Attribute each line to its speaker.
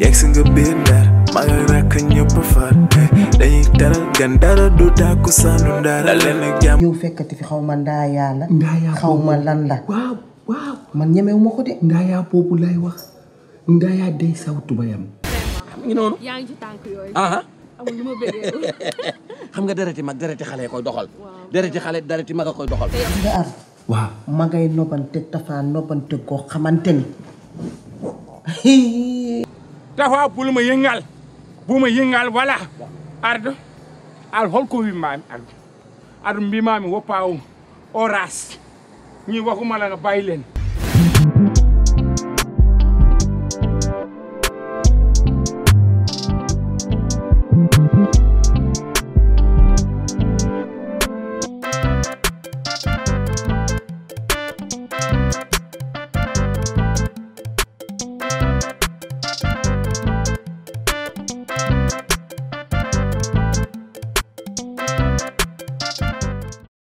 Speaker 1: yegsi nga biir Ndar mag ak rakk ñëpp far dañuy teral gan dara du tàkku sandu Ndar dal leen ak jàmm
Speaker 2: yow fekkati fi xaw ma ndaayaa la xaw ma lan la
Speaker 3: waaw
Speaker 2: man ñemewu ma ko de
Speaker 3: ndaayaa boobu lay wax ndaayaa day saw tubayam ngi noonu
Speaker 4: yaa ngi ci tànk yooyu
Speaker 3: amul lu ma bëggee xam nga dereti mag dereti xale koy doxal dereti xale dereti mag a koy doxal
Speaker 2: nga ar
Speaker 3: waaw
Speaker 2: ma ngay nobante Tafa nobante koo xamante ni
Speaker 5: Tafa bul ma yëngal bu ma yëngal wala ardo al holko wimmami ardo mimami woppawo o ras ñi waxuma la nga bàyyi leen